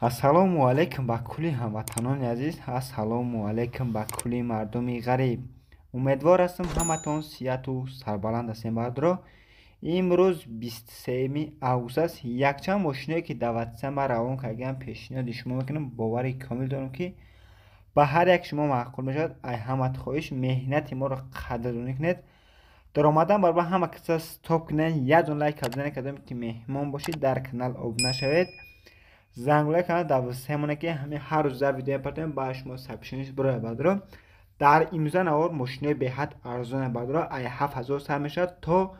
Ассалому алайкум ба кулли ҳамватанони азиз, ассалому алайкум ба кулли мардуми ғариб. Умедвор ҳастам, ҳаматон сиҳату сарбаланд ҳастем. Бардро, имрӯз 23 август аст. Якчанд мошиное, ки дар ватсап ман равон кардагиам, пешниҳоди шумо мекунам. Бовари комил дорам, ки ба ҳар як шумо маъқул мешавад. Ай ҳамат хоҳиш, меҳнати моро қадрдонӣ кунед. Даромадан барои ҳама каса стоп кунед, як дон лайк бизанед. Кадоме ки меҳмон бошед, дар канал обуна шавед, зангулаи канал дар васемоне, ки ҳамин ҳар рӯз видео партоем, ба шумо сообщение бирояд. Бардро, дар имрӯза навор мошинои беҳад арзоне, бардро, ай 7000 сар мешавад, то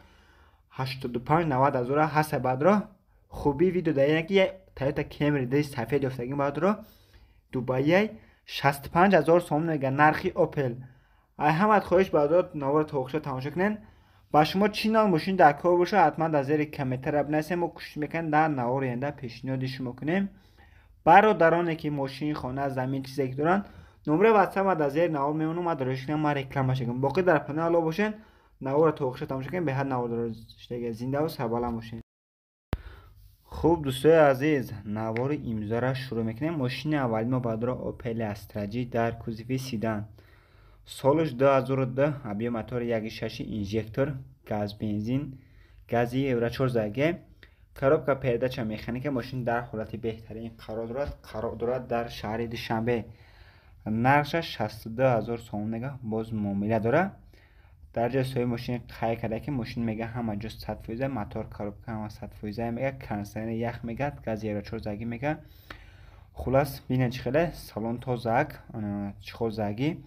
85-90 ҳазора ҳаста. Бардро, хубии видео дар ине, ки Toyota Camry D сафед ёфтагим, бардро, Дубайяй, 65 000 сомон мега нархи Opel. Ай ҳамат хоҳиш, бардро, наворро то охиша тамошо кунед. Ба шумо чӣ навъ мошин дар кор бошад, ҳатман дар зери комментария бинависед, мо кӯшиш мекунем, дар навори оянда пешниҳоди шумо кунем. Бародароне, ки мошин, хона, замин, чизе ки доранд, номраи ватсап дар зери навор мемонам, ман дориш кунам, ман реклама шакам. Боқӣ дар паноҳи Аллоҳ бошед, наворро то охиша тамошо кунед, беҳад навор дорштага. Зиндаву сарбаланд бошед. Хуб, дӯстои азиз, навори имрӯзаро шурӯъ мекунем. Мошини аввали мо, бардоро, Opel Astra J дар кузови седан, солаш 2002, объём мотори 1,6, инжектор, газ, бензин, гази евро 4 заге, коробка передача механика. Мошин дар ҳолати беҳтарин қарор дорад, қарор дорад дар шаҳри Душанбе. Нархаш 62 000 сомон мега, боз муомила дорад. Дар ҷои соҳиби мошин қайд карда, ки мошин мега ҳама ҷо 100%, мотор, коробка ҳама 100% мега, кондитсионери ях мега, гази евро 4 заги мега. Хулас, бинед, чӣ хеле салон тозаак, чехол заги.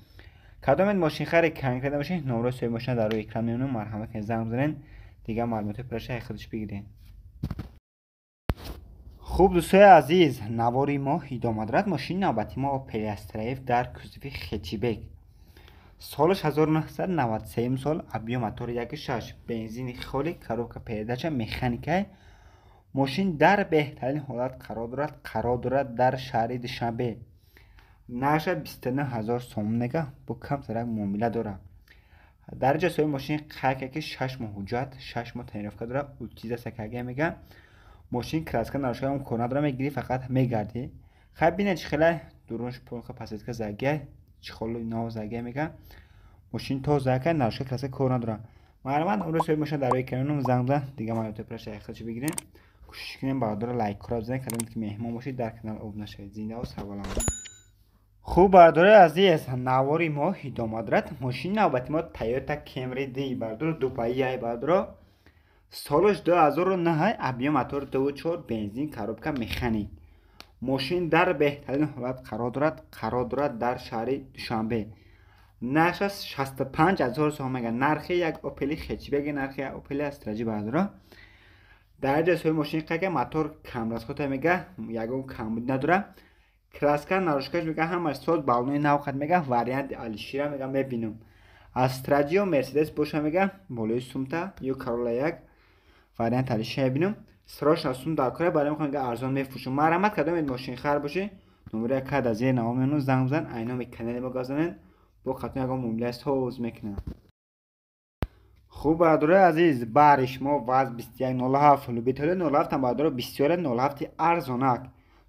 Кадомед мошинхари конкретно бошед, номрои соҳиби мошина дар рӯи экран мемонам, марҳамат кунед, занг бизанед, дигар маълумоти пурраша худаш бигиред. Хуб, дӯстои азиз, навори мо идома дорад. Мошини навбати мо Opel Astra F дар кузови хэтчбек, солаш 1993 сол, объём мотори 1,6, бензини холи, коробка передача механика. Мошин дар беҳтарин ҳолат қарор дорад, қарор дорад дар шаҳри Душанбе. Нархаш 29 000 сомон мега, бо камтарак муомила дорад. Дар ҷои соҳиби мошин қайд кард, ки 6 моҳ ҳуҷҷат, 6 моҳ тонировка дорад, утилизация карда мега. Мошин краска нарушаам кор надорад, мегирӣ, фақат мегардӣ. Хай, бинед, чӣ хеле дурунш полка, подсветка загия, чехоли нав загия мега. Мошин тоза, нарушка, краска кор надорад. Марҳамат, номрои соҳиби мошина дар рӯи экран, занг бизан, дигар маълумоти пурраша худаш бигирем. Кӯшиш кунем, бародаро, лайкҳоро бизанед. Кадоме ки меҳмон бошед, дар канал обуна шавед. Зиндаву сарбаланд. Хуб, бардорои азиз, навори мо идома дорад. Мошини навбати мо Toyota Camry D, бардоро, Дубайяй, бардоро, солаш 2009, объём мотор 2,4, бензин, коробка механик. Мошин дар беҳтарин ҳолат қарор дорад, қарор дорад дар шаҳри Душанбе. Нархаш 65 000 сомон мега, нархи як Опели хэтчбеки, нархи як Опели Астра Ҷи. Бардоро, дар ҷои соҳиби мошин қайд, мотор камрасход мега, ягон камбуд надорад, краска нарушкаш мега ҳамаш соз, баллони нав қад мега. Варианти Алишира мега мебинам, Астра Ҷио Мерседес боша мега, болои сумта ё Карола, як вариант Алишира мебинам. Срочно сум дар кора барои мехоҳам, мега, арзон мефурӯшам. Марҳамат, кадомед мошинхар бошӣ, номерои кад аз зери навор мемонам, занг бизан, айноми канали мо газанед, бо қатъан ягон муомилаи соз мекунам. Хуб, бародарои азиз, баҳри шумо ВАЗ 2107, любители 07 бародаро бисёре, 07 арзонак,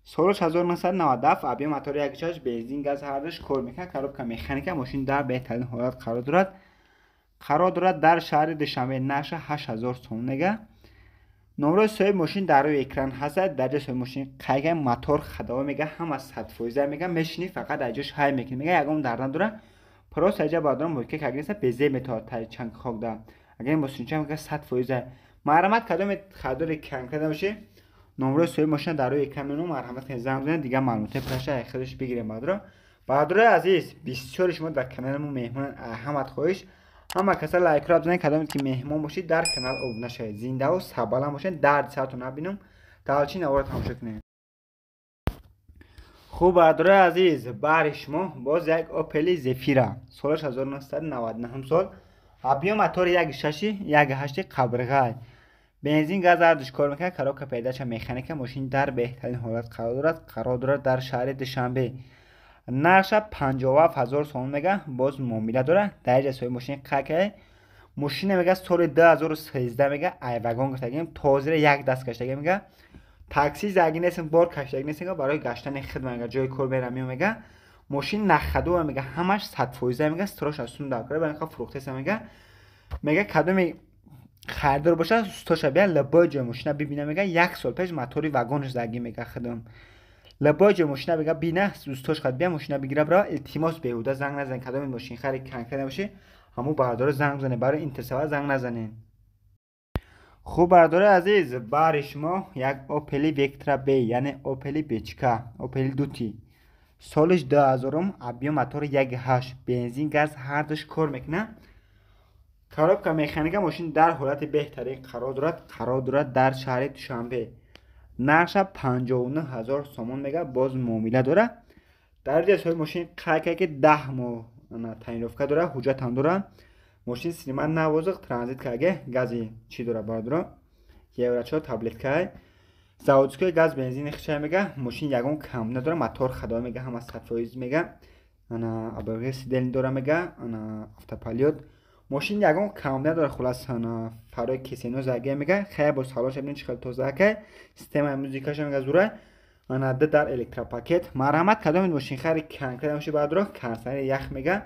солаш 1997, объём мотори 1,6, бензин, газ ҳардуш кор мекунад, коробка механика. Мошин дар беҳтарин ҳолат қарор дорад, қарор дорад дар шаҳри Душанбе. Нархаш 8000 сомон мега. Номрои соҳиби мошин дар рӯи экран ҳастад. Дар ҷои соҳиби мошин қайд, мотор ходовой мега, ҳама 100% мега, мешинӣ, фақат аз ҷош ҳай мекунӣ мега, ягон дард надорад. Просто аҷа, бародарон, мойка кагиреса, безеб метавад таи чанг хокда. Агар ин мошинча мега 100%. Марҳамат, кадоме харидори конкретно бошӣ, номрои соҳиби мошина дар рӯи экран мемонам, марҳамат кунед, занг бизанед, дигар маълумотҳои пурраша худаш бигирем. Бародаро, бародарои азиз, бисёри шумо дар канали мо меҳмонанд. Ҳамат хоҳиш, ҳама каса лайкро бизанед. Кадоме ки меҳмон бошед, дар канал обуна шавед. Зиндаву сарбаланд бошед, дарди сартон набинам. Талчи наворро тамошо кунед. Хуб, бародарои азиз, баҳри шумо боз як Опели Зефира, солаш 1999 сол, объём мотори 1,6, 1,8 қабрғай, бензин, газ ҳардуш кор мекунад, коробка передача механика. Мошин дар беҳтарин ҳолат қарор дорад, қарор дорад дар шаҳри Душанбе. Нархша 57 000 сомон мега, боз муомила дорад. Дар ҷои соҳиби мошин қайд карда, мошина мега соли 2013 мега, ай вагон гирифтагим, тозира як даст гаштагим мега. Такси заги нестам, бор кашидаги нестам, барои гаштани худ мега, ҷои кор мерам меом мега. Мошин нахадува мега, ҳамаш 100% мега, стройша сум дар ба инқа фурӯхтеса мега. Мега кадоми харидор боша, устоша бия лабои ҷои мошина бибина мега, як сол пеш мотори вагонш заги мега худам. Лабои ҷои мошина мега бина, устош хад бия мошина бигира бира, илтимос беҳуда занг назанед, кадоми мошинхари конкрет набоши, ҳамун бардора занг бизанед, барои интересова занг назанед. Хуб бардори азиз, баҳри шумо як Opel Vectra B, яъне Opel Бечка, Opel Duty. Солиш 2000, объем мотор 1.8, бензин газ ҳардуш кор мекунад. Коробка механика, мошин дар ҳолати беҳтарин қарор дорад, қарор дорад дар шаҳри Душанбе. Нархша 59 000 сомон мега, боз муомила дорад. Дар ҷои соҳиби мошин қайд кард, ки 10 моҳ тонировка дорад, ҳуҷҷатам дорад. Мошин синима навозиқ транзит карге, гази чӣ дорад бародаро? Евро 4 таблетка. Заводской газ бензини хичай мега, мошин ягон кам надорад, мотор хадо мега, ҳама 100% мега. Ана АБГ сидельный дора мега, ана автопилот. Мошин ягон кам надорад, хулас ана фарои кесено заге мега, хая бо салонш бинед чӣ хел тоза акай. Системаи музикаша мега зура. Ана д дар электропакет. Марҳамат кадоми мошинхари конкрет мошин бародаро, кондитсионери ях мега.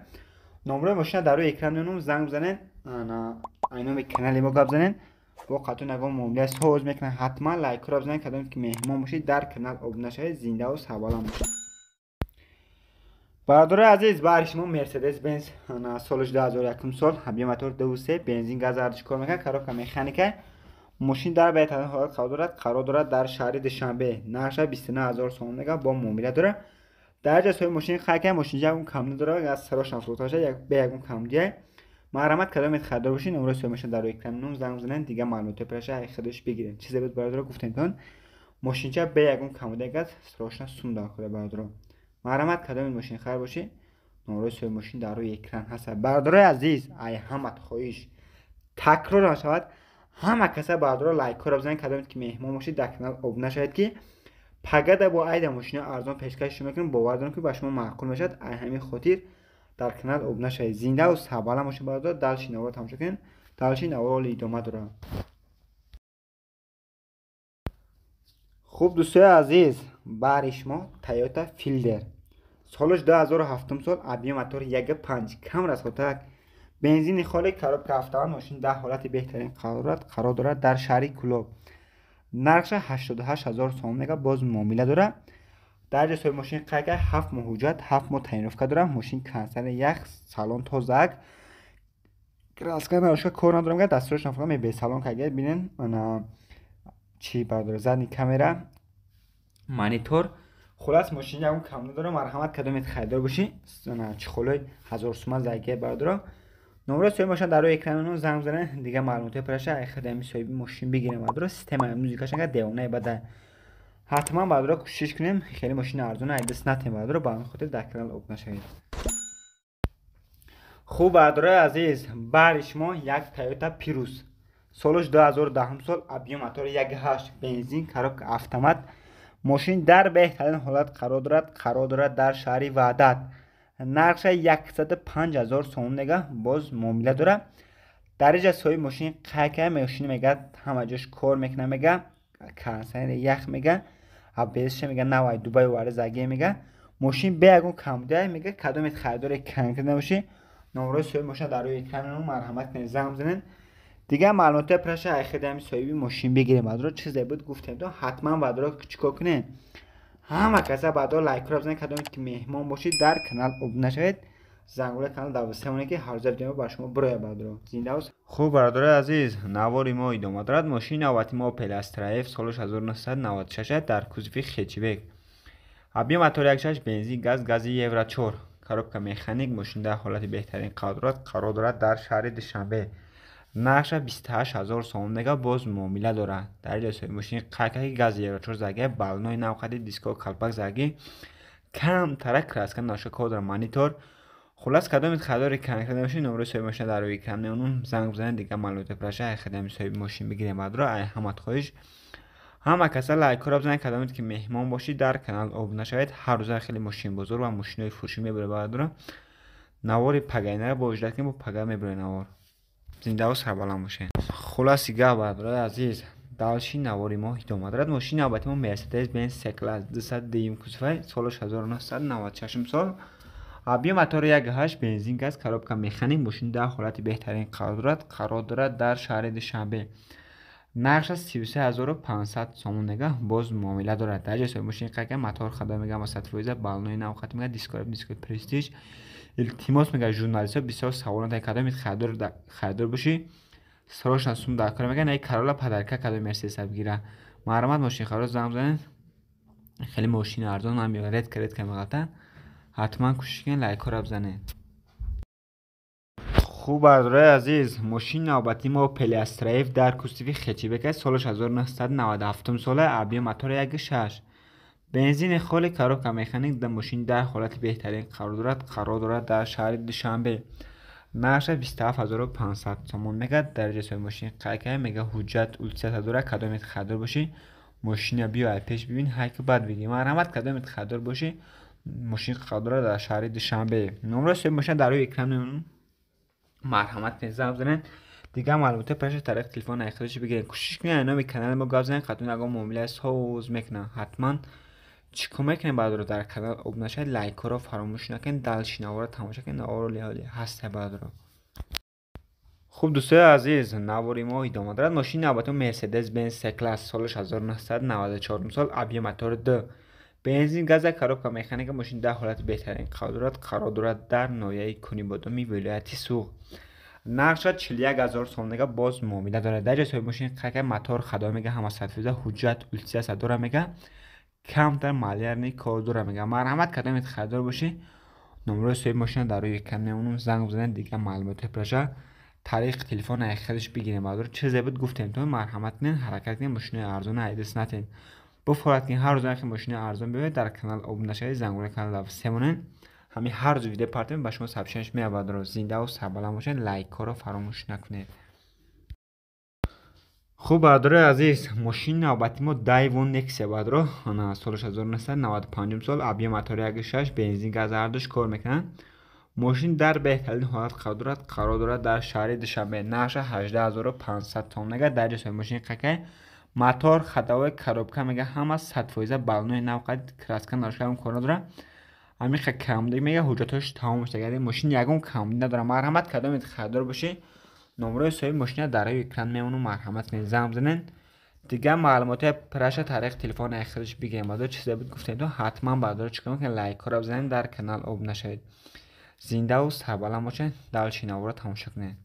Номерои мошина дар рӯи экран мемонам, занг бизанед, ана айноми канали мо гап занед. Бо қатун ягон муомила соз мекунад, ҳатман лайкҳоро бизанед, кадоме ки меҳмон бошед дар канал обуна шавед, зиндаву сарбаланд бошед. Бародарои азиз, баҳри шумо Mercedes Benz солиш 2001 сол, объем мотор 2.3, бензин газ ҳардуш кор мекунад, коробка механика. Мошин дар беҳтарин ҳолат қарор дорад, қарор дорад дар шаҳри Душанбе. Нархша 29 000 сомон мега, бо муомила дорад. Дар ҷои соҳиби мошин қайд кард, мошин ягон кам надорад, аз сарош нафурӯхта бошад, як бе ягон камдия. Марҳамат кадомед харидор бошед, номерои соҳиби мошин дар рӯи экран мемонам, занг бизанед, дигар маълумотҳои пираша худаш бигиред. Чизе буд бародаро гуфтем, мошинча бе ягон камбудия газ срочно сум дар кора бародаро. Марҳамат кадоми мошинхар бошед, номерои соҳиби мошин дар рӯи экран ҳаст. Бародарои азиз, ай ҳамат хоҳиш такрор нашавад, ҳама каса бародаро лайкҳоро бизанед, кадомед ки меҳмон бошед дар канал обуна шавед, ки пагада бо айда мошинаи арзон пешкаш шумо мекунем, бовар дорам ки ба шумо маъқул мешавад. Ай ҳамин хотир дар канал обуна шавед. Зиндаву сарбаланд бошед бародаро, дальше наворо тамошо кунед, дальше наворо идома дорад. Хуб дӯстои азиз, баҳри шумо Toyota Fielder. Солиш 2007 сол, объем мотор 1.5, кам расходтак, бензини холи, коробка автомат, мошин дар ҳолати беҳтарин қарор дорад дар шаҳри Кӯлоб. Нархша 88 000 сомон мега, боз муомила дорад. Дар ҷои соҳиби мошин қайд кард, 7 моҳ ҳуҷҷат, 7 моҳ тонировка дорад, мошин кондитсионер ях, салон тозаак. Краска нарошка кор надорам, мега, дастурош нафақа мебе салон карга, бинен ана чӣ бардора, задний камера, монитор. Хулас мошин ягон кам надорад, марҳамат кадомед харидор бошӣ, чехолои 1000 суман заге бардоро. Номерои соҳиби мошин дар рӯи экран мемонам, занг бизанед, дигар маълумотҳои пираша ай худами соҳиби мошин бигирем бардоро. Системаи музикаш ага девонаи бада. Ҳатман бардоро кӯшиш кунем, хеле мошини арзон ай даст натем бардоро, ба ҳамин хотир дар канал обуна шавед. Хуб бардорои азиз, баҳри шумо як Toyota Prius. Солиш 2010 сол, объем мотор 1.8, бензин, коробка автомат. Мошин дар беҳтарин ҳолат қарор дорад, қарор дорад дар шаҳри Ваҳдат. Нархша 105 000 сомон мега, боз муомила дорад. Дар инҷа соҳиби мошин қайд кард, мошин мега ҳама ҷош кор мекунад мега, кондитсионери ях мега, АБС мега навай Дубай оварда заге мега. Мошин бе ягон камбудия мега, кадомед харидори конкрет набошӣ, номерои соҳиби мошин дар рӯи экран мемонам, марҳамат кунед, занг бизанед. Дигар маълумотҳои пираша ай худами соҳиби мошин бигирем бардоро. Чизе буд гуфтем, то ҳатман бардоро чикор кунед? Ҳама каса бардоро лайкҳоро бизанед, кадомед ки меҳмон бошед дар канал обуна шавед, зангула канал дар васита монед, ки ҳар рӯза видео ба шумо бирояд бардоро. Зинда. Хуб бародарои азиз, навори мо идома дорад. Мошини навбати мо Opel Astra F, солиш 1996, дар кузови хетчбек. Объем мотор 1.6, бензин газ, гази Евро 4, коробка механик, мошин дар ҳолати беҳтарин қарор дорад, қарор дорад дар шаҳри Душанбе. Нархша 28 000 сомон мега, боз муомила дорад. Дар ҷои соҳиби мошин қайд кард, ки гази Евро 4 заги, баллонои нав қади, диско калпак заги, камтара краска наша кор дорад, монитор. Хулас кадомед харидори конкрет набошед, номерои соҳиби мошин дар рӯи экран мемонам, занг бизанед, дигар маълумоти пираша ай худами соҳиби мошин бигирем бардоро. Ай ҳамат хоҳиш ҳама каса лайкҳоро бизанед, кадомед ки меҳмон бошед дар канал обуна шавед. Ҳар рӯза хеле мошинбозор ва мошинои фурӯшӣ мебаред бардоро. Навори пагайнаро бо иждат кунед, бо пага мебаред навор. Зиндаву сарбаланд бошед. Хулоси гап, бародарои азиз, Дальше навори мо идома дорад. Мошини навбати мо Mercedes Benz C-Class 200 кузова, солаш 1996 сол, объем мотори 1.8, бензин, газ, коробка механик. Мошин дар ҳолати беҳтарин қарор дорад, дар шаҳри Душанбе. Нархаш 33 500 сомон мега, боз муомила дорад. Дар ҷои мошини қайка мотор хадо мега, ма 100%, баллони нав хат мега, дискои престиж. Илтимос, мега, журналистҳо бисёр савол надоҳанд. Кадомит харидор бошӣ, срочно сум дар кор мега, на Карола подарка кадоми Мерседеса бигира. Марҳамат, мошинхаро занг бизанед. Хеле мошини арзон ҳам редко редко меғалта. Ҳатман кӯшиш кунед, лайкҳоро бизанед. Хуб, бародарои азиз, мошини навбатии мо Опел Астра F дар кузови хэтчбек аст. Солаш 1997 сола, объем мотори 1.6, бензини холи, коробка механик. Мошин дар ҳолати беҳтарин қарор дорад, дар шаҳри Душанбе. Нархаш 27 500 сомон мега. Дараҷаи соҳиби мошин қайкая мега, ҳуҷҷат ултисата дорад. Кадомет харидор бошӣ, мошина биё, ай пеш бибин, ҳайки баъд бигӣ. Марҳамат, кадомет харидор бошӣ, мошин қарор дорад дар шаҳри Душанбе. Номрои соҳиби мошина дар рӯи экран мемонам. Марҳамат кунед, занг бизанед, дигар маълумотҳои паша тариқи телефон айхудаши бигиред. Кӯшиш кунед, номи канали мо гап занед, қатъан ягон муомилаи соз мекунам. Ҳатман чӣ кӯмак кунед, бародаро, дар канал обуна шавед, лайкҳоро фаромӯш накунед, дальше наворро тамошо кунед. Наворо ҳоли ҳаста, бародаро. Хуб, дӯстои азиз, навори мо идома дорад. Мошини навбатӣ Мерседес Бенз C-Class, солаш 1994 сол, объем мотори 2, бензин, газа, коробка механика. Мошин дар ҳолати беҳтарин қарор дорад, дар ноҳияи Кунибодоми вилояти Суғд. Нархша 41 000 сом мега, боз муомила дорад. Дар ҷои соҳиби мошин қайка мотор хадо мега, ҳама 100%, ҳуҷҷат ултисиаса дора мега, камтар малярный кор дора мега. Марҳамат, кадомет харидор бошӣ, номрои соҳиби мошина дар рӯи экран мемонам, занг бизанед, дигар маълумотҳои пурраша тариқи телефон айхелиш бигирем. Бародаро, чизе буд, гуфтем то. Марҳамат кунед, ҳаракат кунед, мошинои арзона айдис натен. Буфорад ки ҳар рӯз нархи мошинои арзон биёяд. Дар канал обуна шавед, зангураи канал семонед. Ҳамин ҳар рӯз видео партем, ба шумо сообщение ш меяд. Бародаро, зиндаву сарбаланд бошед, лайкҳоро фаромӯш накунед. Хуб, бародарои азиз, мошини навбати мо Дайвон Нексия, бародаро, солаш 1995 сол, объем мотори 1.6, бензин, газ, ҳардуш кор мекунанд. Мошин дар беҳтарин ҳолат қарор дорад, дар шаҳри Душанбе. Нархша 18 500 сом мега. Дар ҷои мошини қакай мотор, ходовой, коробка мега, ҳама 100%, баллони нав, қад краска нашкарам кор надорад. Ҳамиқа камдӣ мега, ҳуҷҷатҳош тамом шуда, мошин ягон камдӣ надорад. Марҳамат, кадомет харидор бошӣ, номрои соҳиби мошина дар рӯи экран мемонам. Марҳамат кунед, занг бизанед, дигар маълумотҳои пурраша тариқи телефон айхелиш бигирем. Бародаро, чизе буд, гуфтем то. Ҳатман, бародаро, чӣ кор кунед? Лайкҳоро бизанед, дар канал обуна шавед. Зиндаву сарбаланд бошед, дальше наворро тамошо кунед.